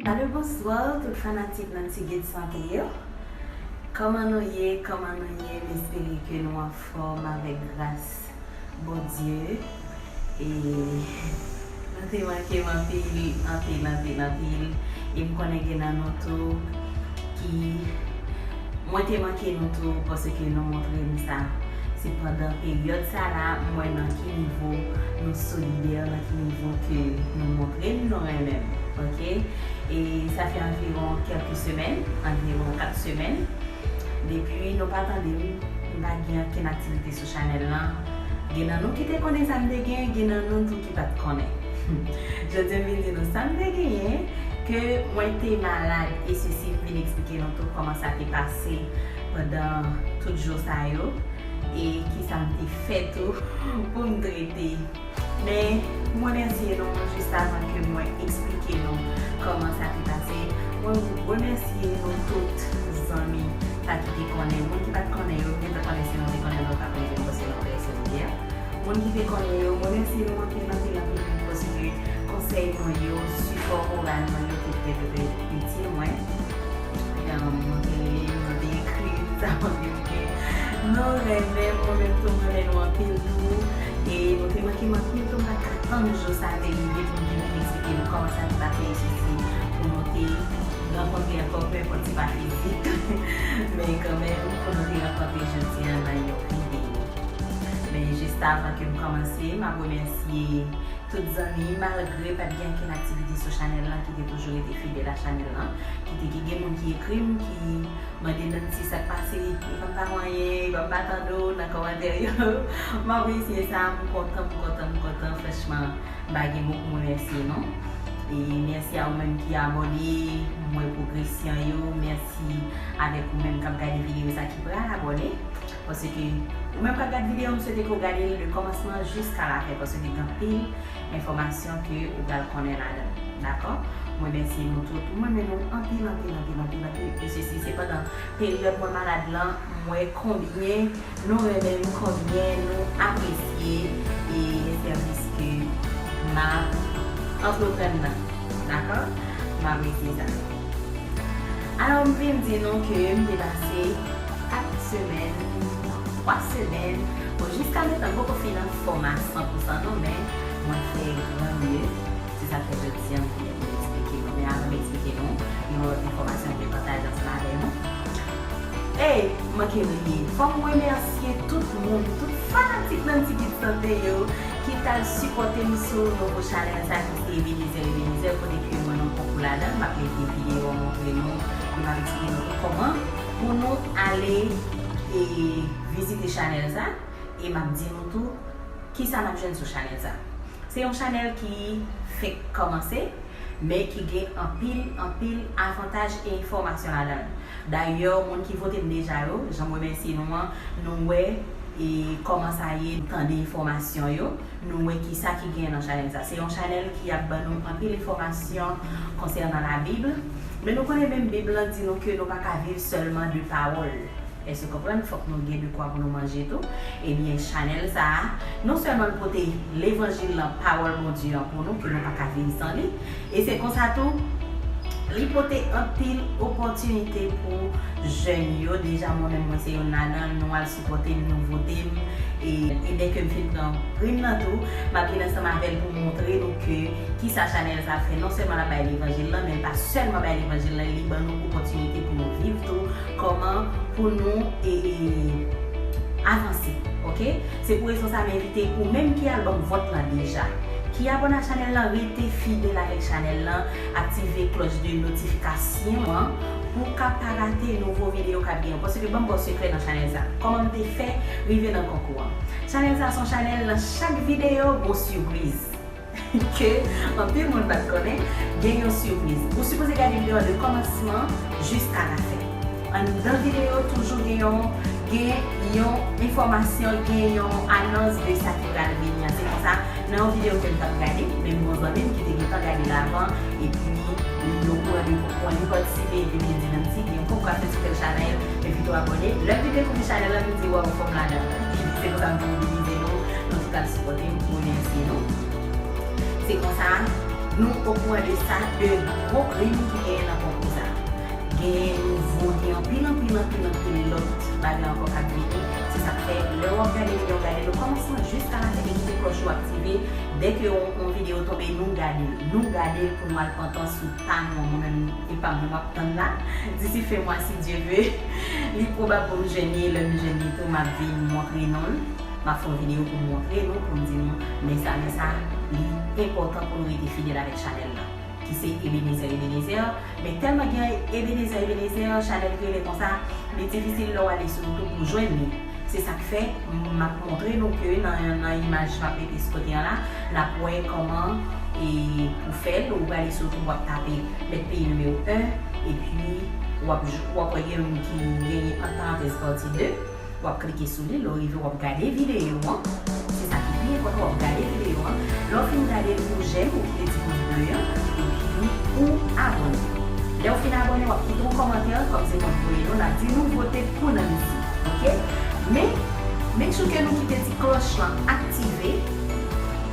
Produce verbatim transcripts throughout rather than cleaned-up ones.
Alo, bonswa, tout fanatik Nancy Gate Santé yo. Kòman nou ye? Kòman nou ye? M espere ke nou anfòm avèk gras Bondye. E nou te manke m anpil, anpil, anpil, anpil. E m konnen gen nan nou tou ki, mwen te manke nou tou, paske nou montre m sa. Se pandan peryòd sa la, m wè nan ki nivo nou solidè, nan ki nivo ke nou montre n nou renmen m, oke? E sa fè anviwon kèlke semèn, anviwon kat semèn, depi nou pa tande m, m pa gen okenn aktivite sou chanèl lan. Gen nan nou ki te konnen sa m te gen, gen nan nou tou ki pa t konnen. Jodi a m vin di nou sa m te genyen, ke mwen te malad, e sesi m vin eksplike nou tou kòman sa te pase pandan tout jou sa yo, e kisa m te fè tou pou m trete. Men, m remèsye nou jis avan ke mwen eksplike nou kòman sa te pase. Mwen remèsye nou tout zanmi sa ki te konnen. Moun ki pa t konnen yo, gentan konnen si nou te konnen nou t ap leve m paske nou trè solidè. Moun ki te konnen yo, mwen remèsye nou anpil, anpil, anpil, paske konsèy mwen yo, sipò moral mwen yo te trè, trè, trè itil mwen. Em, nou te rele m, nou te ekri m, sa montre m ke nou renmen m, mwen menm tou, m renmen nou anpil tou. E nou te manke m anpil tou, m pa t ka tann jou sa te rive pou m vin eksplike nou kòman sa te pase, e sesi pou nou te rankontre ankò, pe enpòt si pa fizik, men kanmenm, pou nou te rankontre jodi a nan yon videyo. Men jis avan ke m kòmanse, m ap remèsye tout zanmi, malgre pa t gen okenn aktivite sou chanèl lan, ki te toujou rete fidèl a chanèl lan, ki te ki gen moun ki ekri m, ki mande Nancy sa k pase, e pa m pa wè anyen, e pa m pa tande w nan kòmantè yo. M apresye sa, m kontan, m kontan, m kontan, franchman, m pa gen mo pou m remèsye nou. E mèsi a ou menm ki abòne, m wè pwogresyon yo, mèsi avèk ou menm k ap gade videyo sa ki pral abòne. Paske ou menm k ap gade videyo, m swete ke w gade l de kòmansman jiska lafen, paske gen anpil enfòmasyon ke ou pral konnen ladan l, dakò? Mwen remèsye nou tout, mwen renmen nou anpil, anpil, anpil, anpil, anpil. E sesi, se pandan peryòd mwen malad lan, m wè konbyen nou renmen m, konbyen nou apresye e sèvis ke m ap antreprann nan, dakò? M apresye sa. Alò, m vin di nou ke m te pase kat semèn, twa semèn, bon, jiska mentan m poko fin anfòm a san pou san non, men mwen fè gran mye. Se sa k fè jodi a m vin eksplike nou. Men avan m eksplike nou, yon lòt enfòmasyon m vle pataje ansanm avè nou. E manke m ri, fò m remèsye tout moun, tout fanatik Nancy Gate Santé yo, ki t al sipòte m sou nouvo chanèl sa ki se Ebenezer Ebenezer, kote ke mwen nan konkou ladan l. M ap mete videyo an montre nou, e m ap eksplike nou tou kòman pou nou ale e vizite chanèl sa, e m ap di nou tou kisa n ap jwenn sou chanèl sa. Se yon chanèl ki fenk kòmanse, men ki gen anpil, anpil avantaj e enfòmasyon ladan l. Dayè, moun ki vote m deja yo, jan m remèsye nou an, nou wè e kòman sa ye, nou tande enfòmasyon yo, nou wè kisa ki gen nan chanèl sa. Se yon chanèl ki ap ban nou anpil enfòmasyon konsènan Labib. Men nou konnen menm Bib lan di nou ke nou pa ka viv sèlman de pawòl. Èske w konprann? Fòk nou gen de kwa pou nou manje tou. Ebyen, chanèl sa a, non sèlman l pote levanjil lan, pawòl Bondye an pou nou, ke nou pa ka viv san li. E se konsa tou, li pote anpil opòtinite pou jèn yo. Deja, mwen menm, mwen se youn ladan l, nou al sipòte m, nou vote m. E, e dèke m fin pran pri m nan tou, m ap vin ansanm avè l pou montre nou ke kisa chanèl sa fè. Non sèlman l ap bay levanjil lan, men l pa sèlman bay levanjil lan, li ban nou opòtinite pou nou viv tou, kòman pou nou e, e, avanse, oke? Se pou rezon sa m envite ou menm ki al ban m vòt lan deja, ki abòne a chanèl lan, rete fidèl avèk chanèl lan, aktive klòch de notifikasyon an pou w ka pa rate nouvo videyo k ap gen yo. Paske ban m ba w sekrè nan chanèl sa. Kòman m te fè rive nan konkou an? Chanèl sa se yon chanèl, nan chak videyo, gon sipriz. Ke anpil moun pa t konnen, gen yon sipriz. Ou sipoze gade videyo a de kòmansman jiska lafen. Anndan videyo, toujou gen yon, gen yon enfòmasyon, gen yon anons de sa ki pral vini an. Se konsa, nan yon videyo ke m t ap gade, menm gon zanmi m ki te gentan gade l avan, epi li okouran de konkou an, li patisipe, epi li di, Nancy, gen yon konkou k ap fèt sou tèl chanèl, envite w abòne. Lè m vin dekouvri chanèl la, m di, waw, fò m ladan l. Epi se konsa m te mobilize nou, nou tout al sipòte m, m remèsye nou. Se konsa, Nou okouran de sa, de gwo krim ki genyen nan konkou sa. Genyen nouvo, gen anpil, anpil, anpil, anpil lòt bagay ankò k ap vini. Se sa k fè, lè w ap gade videyo, gade l okòmansman jiska lafen e kite klòch ou aktive. Dèke yon, yon videyo tonbe, nou gade l. Nou gade l pou nou al pantan sou pa nou an. Mwen menm, e pa mwen m ap tann la. Disi fen mwa, si Dye ve, li pwobab pou m jwenn li. Lè m jwenn li tou, m ap vin montre nou l. M ap fè yon videyo pou m montre nou, pou m di nou, men sa, men sa, li enpòtan pou nou rete fidèl avèk chanèl la, ki se Ebenezer Ebenezer. Men tèlman gen Ebenezer Ebenezer, chanèl ki rele konsa, li difisil lè w ale sou YouTube pou jwenn li. Se sa k fè, m ap montre nou ke nan, nan imaj m ap mete sou kote an la, n ap wè kòman e pou fè l, ou prale sou YouTube, w ap tape Mèt Peyi nimewo en, epi w ap, w ap wè gen youn ki genyen ant parantèz pati de. W ap klike sou li, lè w rive, w ap gade videyo an. Se sa ki pi enpòtan, w ap gade videyo an. Lè w fin gade l, ou jèm, ou kite ti pouz ble an, epi ou abòne. Lè w fin abòne, w ap kite yon kòmantè, kòm se konn voye nou, n ap di nou vote pou Nancy, oke? Men, make sure ke nou kite ti klòch lan aktive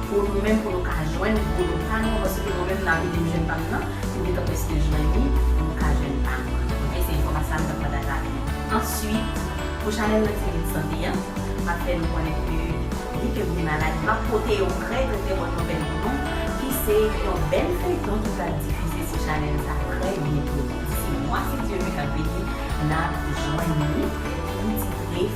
pou nou menm, pou nou ka jwenn goulo pa nou, paske mwen menm, n ap ede m jwenn pa m nan. Ou gentan prèske jwenn li, ou ka jwenn pa m. Oke, se enfòmasyon sa m t ap pataje avè nou. Answit, pou chanèl nan Ti Gid Sante an, m ap fè nou konnen ke li ke m te malad, m ap pote yon trè, trè, trè bòn nouvèl pou nou, ki se yon bèl feyton ki pral difize sou chanèl sa trè byento. Disi mwa, si Dye ve, k ap vini, n ap jwenn li, ki titre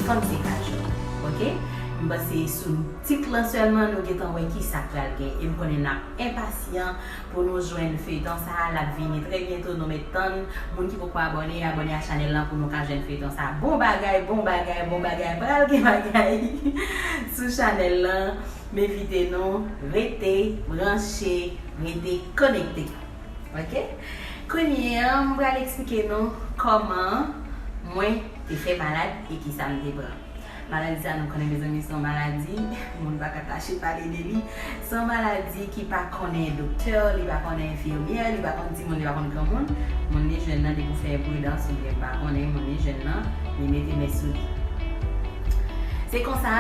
Fanm se kajou. Oke? M panse sou tit lan sèlman, nou gentan wè ki sa k pral gen. E m konnen n ap enpasyan pou nou jwenn feyton sa a, l ap vini trè byento, nou mèt tann. Moun ki poko abòne, abòne a chanèl lan pou nou ka jwenn feyton sa a. Bon bagay, bon bagay, bon bagay, pral gen bagay sou chanèl lan. M envite nou, rete branche, rete konekte. Oke? Kounye a, m pral eksplike nou kòman mwen te fè malad e kisa m te pran. Maladi sa, nou konnen, mezanmi, se yon maladi, moun pa ka kache pale de li. Se yon maladi ki pa konnen doktè, li pa konnen enfimyè, li pa konn timoun, li pa konn granmoun. Moun li jwenn nan, li pou fè pridans oubyen pa konnen, moun li jwenn nan, li mete men sou li. Se konsa,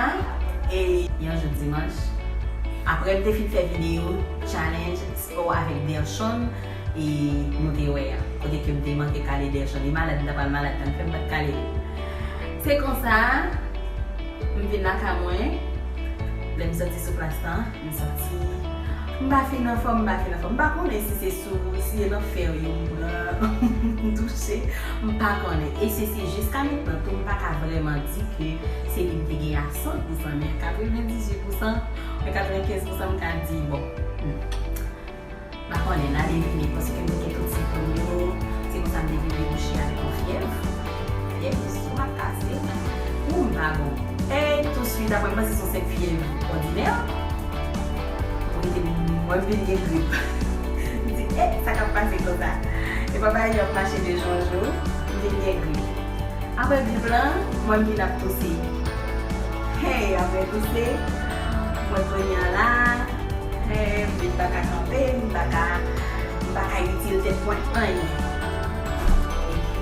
e yon jou dimanch, apre m te fin fè videyo challenge spò avèk Dershon, e nou te wè a, kote ke m te manke kale Dershon, li malad, li ta pral malad, tann fè m pa t kale li. Se konsa, m vin lakay mwen, lè m soti sou plas lan, m santi m pa fin anfòm, m pa fin anfòm. M pa konnen si se sou, si se nan fè yo m pran, m touche, m pa konnen. E se, se jiska mentnan tou, m pa ka vrèman di ke se li m te gen a san pou san, men katrevendizuit pou san, men katrevenkenz pou san, m ka di, bon, hmm. M pa konnen, n a devine, paske m te gen tout sentòm yo, se konsa m te vin debouche avèk yon fyèv. Fyèv, sou m ap kase, ou m pa bon. E touswit apre, m panse se yon senp fyèv òdinè, m rete, mwen m vin gen grip. M di, e, sa k ap pase konsa? E pa bagay yo ap mache de jou an jou, m vin gen grip. Apre grip lan, mwen m vin ap touse. Hey, apre touse, mwen kounye a la, hey, m vin pa ka kanpe, m pa ka, m pa ka itil tèt mwen anyen.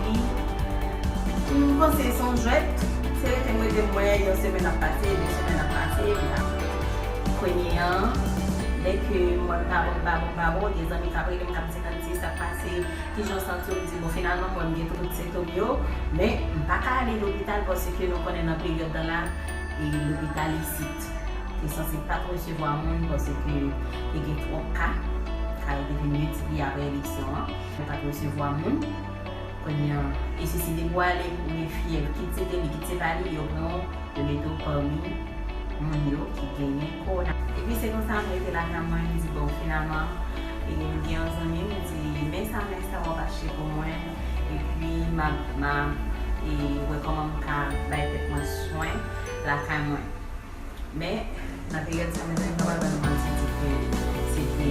Epi, m panse se yon jwèt, se rete m rete m wè, yon semèn ap pase, de semèn ap pase, m pa. Kounye a, lè ke mwen m pa bon, m pa bon, m pa bon, gen zanmi k ap rele m, k ap di, Nancy, sa k pase? Kijan w santi w? M di, bon, finalman, mwen, m gen tout sentòm yo, men m pa ka ale lopital paske nou konnen nan peryòd lan la, e lopital isit te sanse pa t resevwa moun paske te gen twòp ka, ka yo te vin miltipliye apre eleksyon an, yo pa t resevwa moun. Kounye a, e si se te pou ale, ou gen fyèv, kit se te li, kit se pa li, yo pran w, yo mete w pami moun yo ki genyen kowona. Epi se konsa m rete lakay mwen, m di, bon, finalman, e m gen yon zanmi m, m di, men sa, men sa w ap achte pou mwen, epi m ap, m a, e, wè kòman m ka bay tèt mwen swen lakay mwen. Men, nan peryòd sa, mezanmi, m pa pral ba nou manti, di ke se te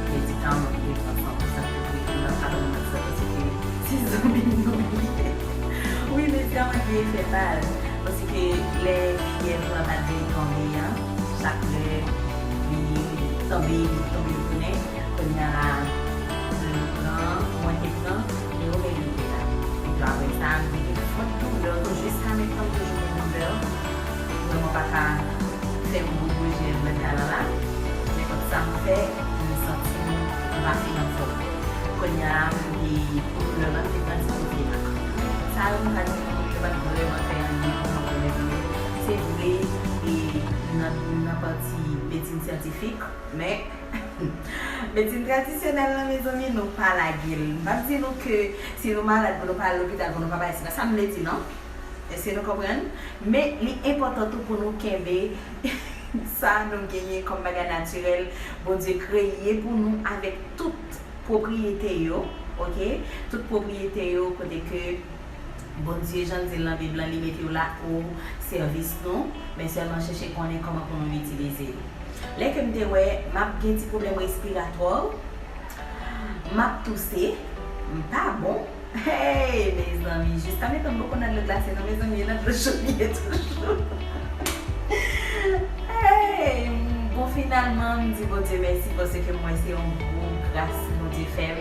medikaman ki te pran san pou san, ke m pa pral ba nou manti sa, paske se zanmi m nou ye. Wi, medikaman gen efè pa l. Paske lè fyèv la pa t vin tonbe an, chak lè li tonbe, li tonbe, li tounen, kounye a la, li pran, mwen te pran, li ouvè li te la. Epi apre sa, m te gen fòt doulè, tou jiska mentnan m toujou gen doulè. Vrèman pa ka fè m bouje lòt galan la. Nenpòt sa m fè, m santi m pa fin anfòm. Kounye a, m te, pou lè m ap te grandi, m te fè sa yo, m ka di nou, yo pa t vrèman fè anyen pou mwen, mezanmi. Se vre, e nan, nan pati medsin syantifik, men medsin tradisyonèl la, mezanmi, nou pa lage l. M p ap di nou ke si nou malad, pou nou pa al lopital, pou nou pa bay, se pa sa m vle di, non. Èske nou konprann? Men li enpòtan tou pou nou kenbe sa nou genyen kòm bagay natirèl Bondye kreye pou nou avèk tout pwopriyete yo, oke? Tout pwopriyete yo kote ke Bondye, jan l di l nan Bib lan, li mete yo la o sèvis nou, men sèlman chèche konnen kòman pou nou itilize yo. Lè ke m te wè m ap gen ti pwoblèm respiratwa, m ap touse, m pa bon, Hey, mezanmi, jis pa mete m bòkò nan dlo glase non, mezanmi, e nan dlo cho m ye toujou. Hey, bon, finalman, m di Bondye mèsi paske m wè se yon gwo gras Bondye fè m.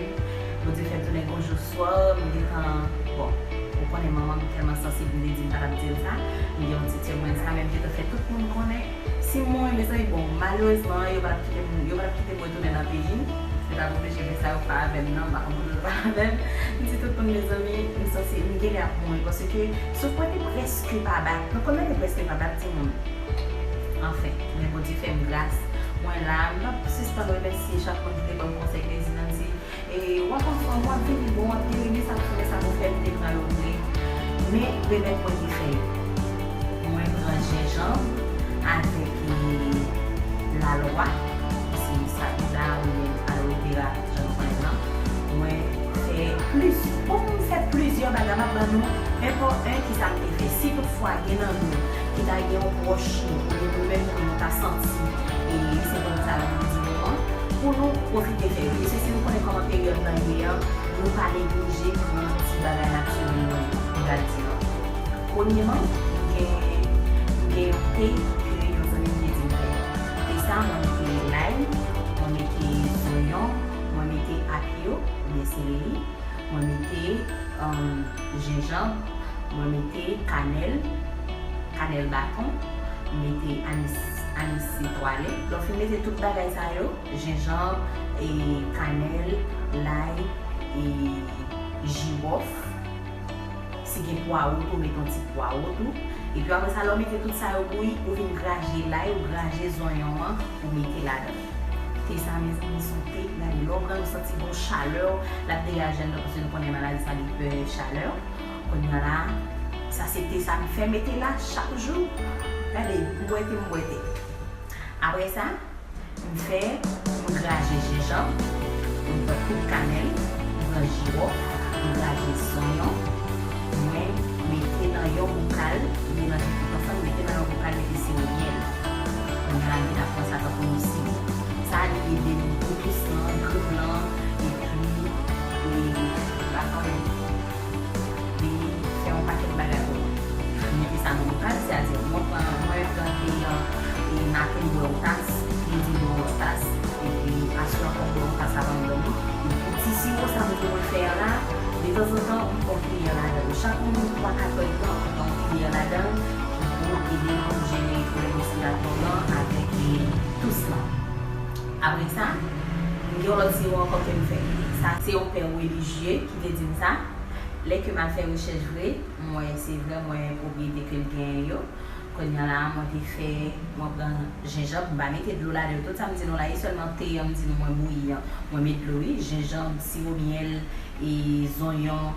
Bondye fè m tounen gon jou swa, m gentan, bon, ou konnen manman m tèlman sansib, m te di m pa t ap di l sa. M gen yon ti temwen sa, men m gentan fè tout moun konnen. Si m mouri, mezanmi, bon, malerezman, yo pa t ap kite m, yo pa t ap kite m retounen nan peyi m. Yo t ap oblije fè sa yo pa avè m nan, m pa konn pou yo pa avè m. M di tout moun, mezanmi, m sanse, m genlè ap mouri, paske souf mwen te prèske pa bat. Nou konn lè te prèske pa bat, timoun. Anfen, men Bondye fè m gras. Mwen la, m p ap sispann remèsye chak moun ki te ban m konsèy, ki te di, Nancy, e w ap anfòm, w ap vini bon, w ap geri, men sa pou fè, men sa pou fè, m te pran yo vre. Men remèd mwen te fè yo. Mwen pran jenjanm avèk, e, lalwa, se sapida oubyen aloe vera, jan nou konnen l lan. Mwen fè plis, bon, m fè plizyè bagay, m ap ban nou enpò en ki sa m te fè. Si toutfwa gen nan nou ki ta gen yon pwòch nou, oubyen nou menm tou nou ta santi, e, sentòm sa yo nou di nou an, pou nou pwofite fè yo. Mesye, si nou konnen kòman peryòd lan ye an, nou pa neglije pran ti bagay natirèl nou yo. M pral di nou. Premyeman, m gen, m gen yon te ke yon zanmi m te di m fè. Te sa, mwen mete lay, mwen mete zonyon, mwen mete apyo, oubyen seleri, mwen mete, um, jenjanm, mwen mete kanèl, kanèl baton, m mete anis, anis etwale. Lè w fin mete tout bagay sa yo, jenjanm, e, kanèl, lay, e, jiwòf. Si gen pwawo tou, mete yon ti pwawo tou. Epi apre sa, lè w mete tout sa yo bouyi, ou vin graje lay, ou graje zonyon an, ou mete ladan l. Te sa, mezanmi, se yon te, gade, lè w pran l, ou santi gon chalè, l ap degaje anndan, paske nou konnen maladi sa, li pè chalè. Kounye a la, sa se te sa m fè mete la chak jou. Gade, m bwè te, m bwè te. Apre sa, m fè, m graje jenjanm, m pran poud kanèl, m pran jiwòf, m graje zonyon, mwen mete nan yon bokal, melanje tout ansanm, mete nan yon bokal, mete siwo myèl. Kounye a la, m vin ap pran sa tankou yon siwo. Sa li ede nou pou tous lan, grip lan, epi, e, lafanmi. Li fè yon pakèt bagay pou mwen. M mete sa nan bokal, sètadi mwen pran, mwen pran te an, e maten m bwè yon tas, midi m bwè yon tas, epi aswè ankò m bwè yon tas avan m dòmi. Epi ti siwo sa m di mwen fè a la, detanzantan m pran yon kiyè ladan l. Chak yon twa kat è tan m pran yon kiyè ladan l pou ede m jere pwoblèm respiratwa lan avèk, e, tous lan. Apre sa, m gen yon lòt siwo ankò ke m fè. Sa se yon pè relijye ki te di m sa. Lè ke m al fè rechèch vre, m wè se vrèman pwopriyete ke l genyen yo. Kounye a la, mwen te fè, mwen pran jenjanm, m pa mete dlo ladan l. Tout sa m di nou la, e sèlman te an m di nou mwen bouyi an. Mwen met dlo, wi, jenjanm, siwo myèl, e zonyon,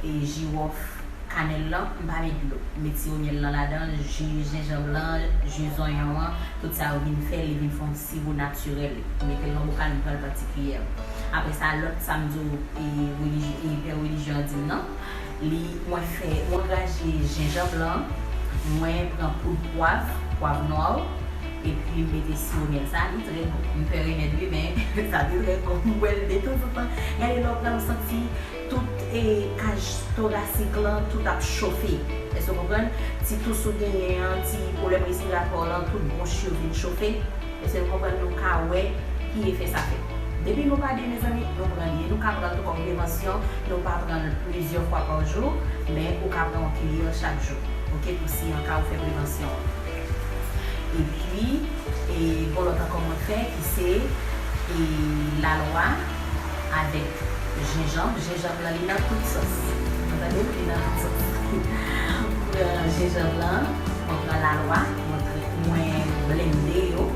e jiwòf, kanèl lan, m pa met dlo. M met siwo myèl lan ladan l, ji jenjanm lan, ji zonyon an, tout sa yo vin fè, li vin fè yon siwo natirèl. M mete l nan bokal, m pran l pa ti kiyè. Apre sa, lòt sa m di w, e, relijye, e, pè relijye an di m nan, li, mwen fè, mwen graje jenjanm lan, mwen pran poud pwav, pwav nwa, epi m mete siwo myèl. Sa, li trè bon. M pè remèd, wi, men sa te trè bon. M bwè l detanzantan. Gade lè w pran, w santi tout, e, kaj torasik lan, tout ap chofe. Èske w konprann? Ti tous ou genyen an, ti pwoblèm respiratwa w lan, tout bwonch yo vin chofe. Èske nou konprann? Nou ka wè ki efè sa fè. Depi nou pa byen, mezanmi, nou pran li. E nou ka pran l tou kòm prevansyon. Nou pa pran l plizyè fwa pa jou, men ou ka pran yon kiyè chak jou. Oke, pou si an ka ou fè prevansyon an. Epi, e, gon lòt ankò mwen fè, ki se, e, lalwa, avèk jenjanm. Jenjanm lan, li nan tout sòs. Ou tande m? Li nan tout sòs. Mwen pran jenjanm lan, mwen pran lalwa, mwen, mwen blende yo,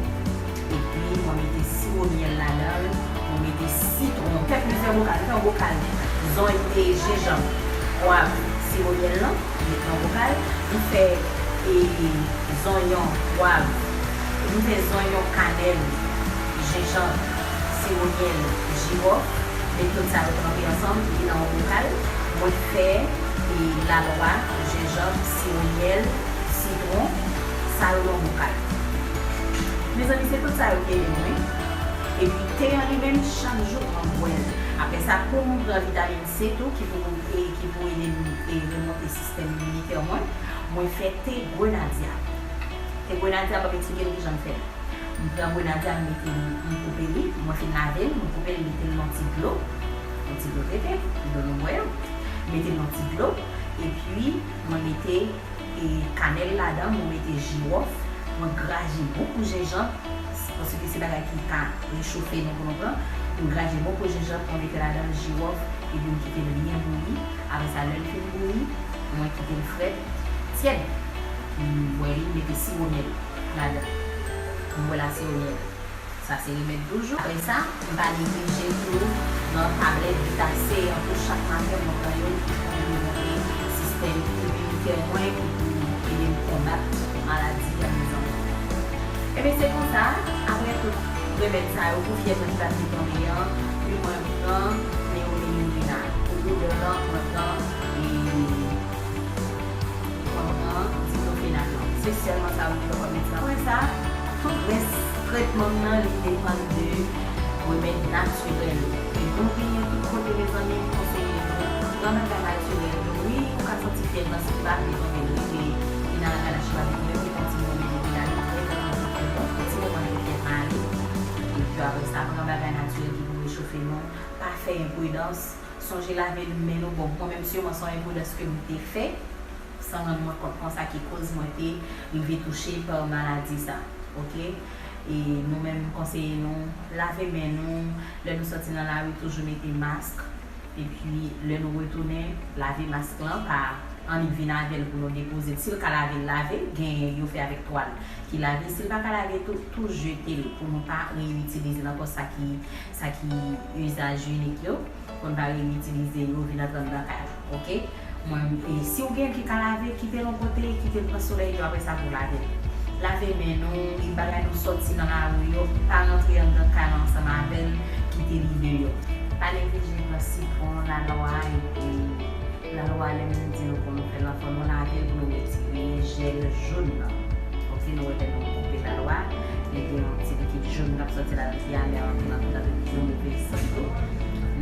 epi mwen mete siwo myèl ladan l, mwen mete sitwon. Fè plizyè bokal, fè yon bokal zony, e jenjanm, pwav, siwo myèl lan, li pran bokal. M fè, e, zonyon, pwav. M fè zonyon, kanèl, jenjanm, siwo myèl, jiwòf. Met tout sa yo tranpe ansanm, li nan yon bokal. Mwen fè, e, lalwa, jenjanm, siwo myèl, sitwon, sa yo nan bokal. Mezanmi, se tout sa yo ki ede mwen. Epi te an li menm, chak jou mwen bwè l. Apre sa, pou nou pran vitamin C tou, ki pou, e, ki pou ede nou, e, remonte sistèm iminitè mwen, mwen fè te grenadya. Te grenadya, m ap eksplike nou kijan m fè l. M pran grenadya, m mete l, m koupe li, mwen fin lave l, mwen koupe l, mete l nan ti dlo, yon ti dlo trete, dlo nou bwè yo, mete l nan ti dlo, epi mwen mete, e, kanèl ladan, mwen mete jiwòf, mwen graje bon kou jenjanm, paske se bagay ki ka rechofe nou pou nou pran. Mwen graje bon kou jenjanm, mwen mete ladan jiwòf, epi m kite l byen bouyi. Apre sa, lè l fin bouyi, mwen kite l frèt, tyèd. M bwè li, m mete siwo myèl ladan. M bwè l a siwo myèl. Sa se remèd toujou. Apre sa, m pa neglije tou pran tablèt Vita C an tou chak maten, mwen pran yo ki pou remonte sistèm iminitè mwen, ki pou ede m konbat maladi a, mezanmi. Ebyen, se konsa, apre tout remèd sa yo, pou fyèv nan ki pa vle tonbe an, wi, mwen pran Neomelin Vina. Pou doulè lan, mwen pran, e, mwen pran diklofenak lan. Se sèlman sa yo ki kapab mete nan. Apre sa, tout rès tretman m nan, li depann de remèd natirèl. E nou genyen tout kote, mezanmi, m konseye nou pran bagay natirèl yo. Wi, ou ka santi fyèv nan si pa vle tonbe, wi, men li nan Kadachi pa vle tonbe, wi, kontinye mete vitamin, trè enpòtan, bon, pou ti moman yo fyèv nan ale. Epi apre sa, pran bagay natirèl ki pou rechofe nou. Pa fè enpridans. Sonje lave men nou. Bon, mwen menm, sèlman se yon enpridans ke m te fè, san rann mwen kont konsa ki koz mwen te rive touche pa maladi sa. Oke? E nou menm, m konseye nou lave men nou. Lè nou sòti nan lari, toujou mete mask. Epi, lè nou retounen, lave mask lan, pa annik vin avè l pou nou depoze l. Si l ka lave l, lave l. Genyen yo fè avèk twal ki lave. Si l pa ka lave tou, tou jete l pou nou pa reyitilize l ankò, sa ki, sa ki izaj inik yo. Pou n pa reyitilize yo, vin antre anndan kay la. Oke? Mwen, e, si w gen ki ka lave, kite l yon kote, kite l pran solèy yo, apre sa pou lave l. Lave men nou, e bagay nou sòti nan lari yo, pa rantre anndan kay la ansanm avè l, kite li deyò. Pa neglije pran sitwon, lalwa, epi lalwa, lè m di nou pou nou fè l anfòm, nou lave l pou nou retire jèl jòn nan. Oke, nou wè lè nou koupe lalwa, li gen yon ti likid jòn k ap sòti ladan, ki amè anpil, anpil, anpil, ki yon move sant tou.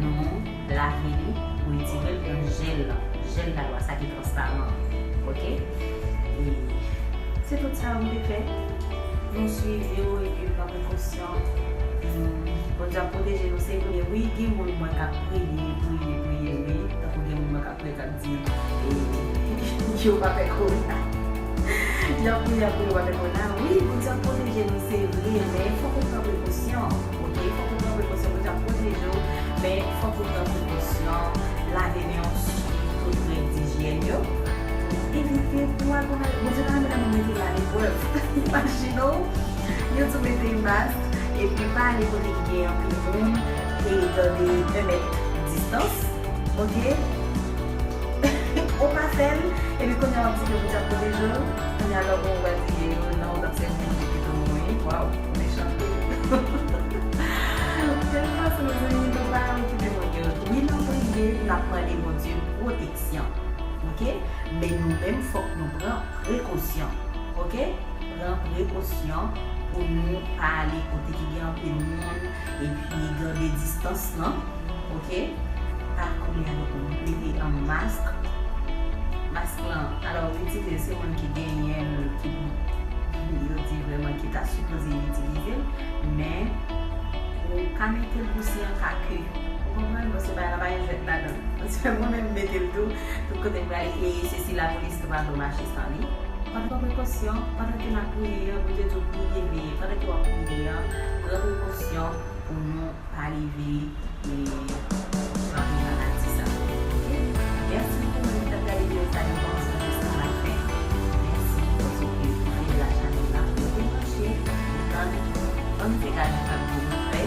Nou lave li, retire l, pran jèl lan, jèl lalwa, sa ki transparan an. Oke? E se tout sa yo m te fè. Nou swiv yo epi pran prekosyon. Nou, Bondye ap pwoteje nou, se vre. Wi, gen moun mwen k ap priye, priye, priye, wi. Tankou gen moun mwen k ap priye, k ap di, e, yo pa fè kowona. Y ap priye, y ap priye, yo pa fè kowona. Wi, Bondye ap pwoteje nou, se vre, men fòk ou pran prekosyon, oke? Fòk ou pran prekosyon, Bondye ap pwoteje w, men fòk ou pran prekosyon, lave men w, swiv tout règ dijyèn yo. Evite pou al pran, Bondye pa renmen lè moun mete l aleprèv. Imajine w, yo di w mete mask, epi pa ale kote ki gen anpil moun, e gade yon mèt distans, oke? Ou pa fè l, epi kounye a w ap di ke Bondye ap pwoteje w, kounye a lè w bon ou pral di, e, non, ou t ap sèvi Bondye pito mouri, waw, ou mechan tou. Tèl fason, mezanmi, nou pa okipe moun yo. Wi, n ap priye, n ap mande Bondye pwoteksyon, oke? Men nou menm, fòk nou pran prekosyon, oke? Pran prekosyon pou nou pa ale kote ki gen anpil moun, epi gade distans lan, oke? Pa koule avèk moun, mete yon mask. Mask lan, alò, itilize l, se moun ki genyen l, ki, yo di vrèman ki ta sipoze itilize l, men ou ka mete l pou si an ka ke, ou konprann, paske bagay la pa gen jwèt ladan. Paske mwen menm m mete l tou, tout kote m prale, e sesi lapolis tou pa dwe mache san li. Pran prekosyon, pandan ke n ap priye an, Bondye di w priye, veye. Pandan ke w ap priye an, pran prekosyon Pou nou pa leve e rantre nan maladi sa. Oke? Mèsi pou moun ki t ap gade videyo sa depi kòmansman jiska lafen. Mèsi paske ou fidèl a chanèl la, ou te branche, ou tann, ann se gade sa pou nou fè.